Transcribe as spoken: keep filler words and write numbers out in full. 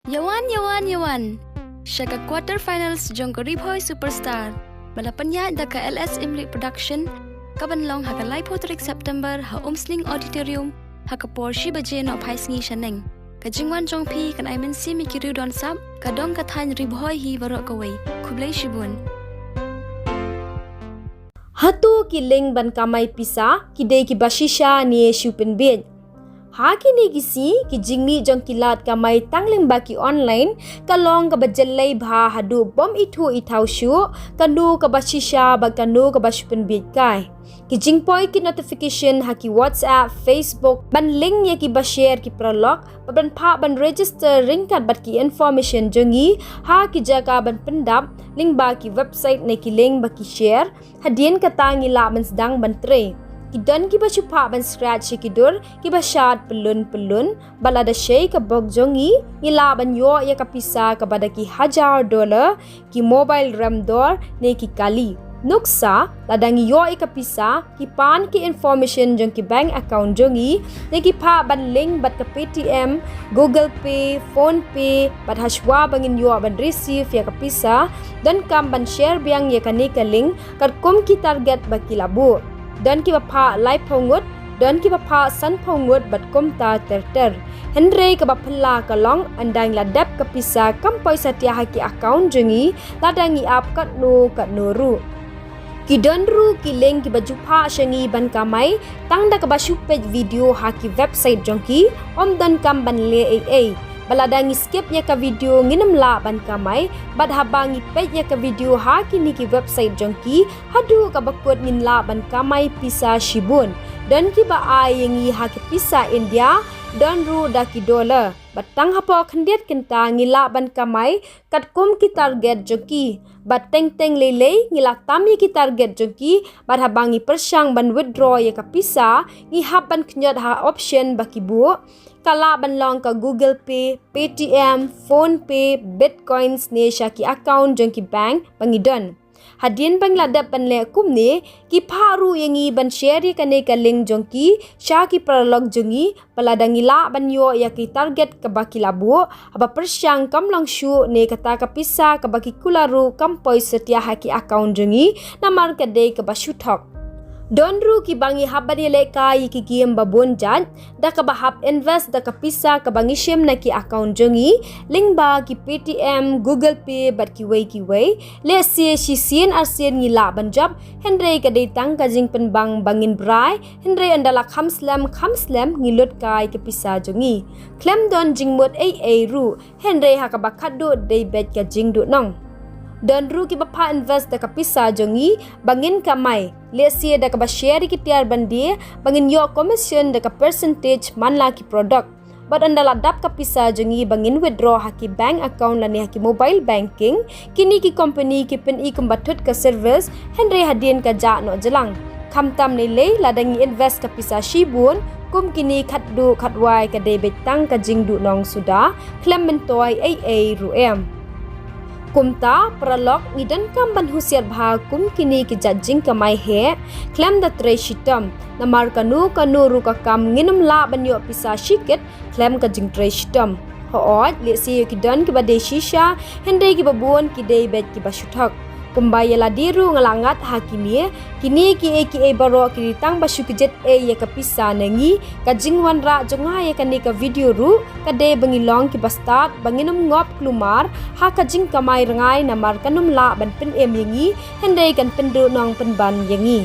Yawan, yawan, yawan. Sha ka quarter finals jong ka Ri Bhoi Superstar ba la pynïaid da ka L S Imli Production, ka ban long ha ka laiphew tarik September ha Umsning Auditorium, ha ka por shi baje nohphai sngi shaneng. Ka jingwan jong phi kan ai mynsiem ïa ki riew don sap, ka dong ka thaiñ Ri Bhoi hi baroh kawei. Khublei shibun. Hato ki link ban kamai pisa ki dei kiba shisha ne shu pynbiej? Ha kine ki sngi, ki jingmih jong ki lad kamai tang lyngba ki online ka long kaba jyllei bha haduh bym ithuh ithaw shuh kano kaba shisha bad kano kaba shu pynbiej kai. Ki jingpoi ki notification ha ki WhatsApp, Facebook ban link ïa kiba share ki paralok bad ban phah ban register ryngkat bad ki information jong ngi ha ki jaka ban pyndap lyngba ki website ne ki link ba ki share. Hadien kata ngi lah ban sdang ban trei. Ki don kiba shu phah ban scratch ïa ki dur kiba shad pyllun pyllun, bad lada shei ka bok jong ngi, ngi lah ban ïoh ïa ka pisa kaba da ki hajar dollar, ki mobile rem dor ne ki kali. Nuksa, lada ngi ïoh ïa ka pisa, ki pan ki information jong ki bank account jong ngi ne ki phah ban link bad ka Paytm, Google Pay, PhonePe, bad hashwa ba ngin ïoh ban receive ïa ka pisa, donkam ban share biang ïa kane ka link katkum ki target ba ki la buh. Don kiba phah laiphew ngut, don kiba phah sanphew ngut bad kumta ter ter. Hynrei kaba phylla ka long, ynda ngi la dep ka pisa kam poi satia ha ki account jong ngi, lada ngi ap katno katno ruh. Ki don ruh ki link kiba ju phah sha ngi ban kamai tang da kaba shu peit video ha ki website jong ki, ym donkam ban leh ei ei. Bad lada ngi skip ïa ka video ngin ym lah ban kamai, bad haba ngi peit ïa ka video ha kine ki website jong ki, haduh kaba kut ngin lah ban kamai pisa shibun. Don kiba ai ïa ngi ha ki pisa India, don ruh da ki dollar. Bad tang hapoh khyndiat kynta ngi lah ban kamai katkum ki target jong ki. Bad teng teng lei lei ngi la tam ïa ki target jong ki, bad haba ngi pyrshang ban withdraw ïa ka pisa, ngi hap ban kynjat ha option ba ki buh. Ka lah ban long ka Google Pay, Paytm, PhonePe, Bitcoins ne sha ki account jong ki bank ba ngi don. Hadien ba ngi la dep ban leh kumne, ki phah ruh ïa ngi ban share ïa kane ka link jong ki sha ki paralok jong ngi, bad lada ngi lah ban ïoh ïa ki target kaba ki la buh, haba pyrshang kam long shuh ne kata ka pisa kaba ki kular ruh kam poi satia ha ki account jong ngi, namar ka dei kaba shu thok. Don ruh kiba ngi hap ban ïalehkai ïa ki game ba bun jait, da kaba hap invest da ka pisa kaba ngi shim na ki account jong ngi, lyngba ki Paytm, Google Pay bad kiwei kiwei. Lehse shisien arsien ngi lah ban jop, hynrei ka dei tang ka jingpynbang ba ngin brai, hynrei ynda la kham slem kham slem ngi lut kai ka pisa jong ngi. Khlem don jingmut ei ei ruh, hynrei ha kaba khatduh dei beit ka jingduhnong. Don ruh kiba phah invest da ka pisa jong ngi ba ngin kamai, lehse da kaba share ïa ki tiar ban die ba ngin ïoh commission da ka percentage man la ki product. Bad ynda la dap ka pisa jong ngi ba ngin withdraw ha ki bank account lane ha ki mobile banking, kine ki company ki pyni kumba thut ka service, hynrei hadien ka jah noh jlang. Khamtam lei lei lada ngi invest ka pisa shibun kum kine khatduh khatwai ka dei beit tang ka jingduhnong suda, khlem myntoi ei ei ruh em. Kumta paralok, ngi donkam ban husiar bha kum kine ki jait jingkamai heh, khlem da trei shitom. Namar kano kano ruh ka kam ngin ym lah ban ïoh pisa shikit khlem ka jingtrei shitom. Hooid, lehse ïoh ki don kiba dei shisha, hynrei kiba bun ki dei beit kiba shu thok. Kumba ïa lade ruh nga la ngat ha kine, kine kiei kiei baroh ki dei tang ba shu kjit ei ïa ka pisa na ngi. Ka jingwanrah jong nga ïa kane ka video ruh ka dei ba ngi long kiba stad, ba ngin ym ngop klumar ha ka jingkamai rngai, namar kan ym lah ban pynim ïa ngi, hynrei kan pynduhnong pynban ïa ngi.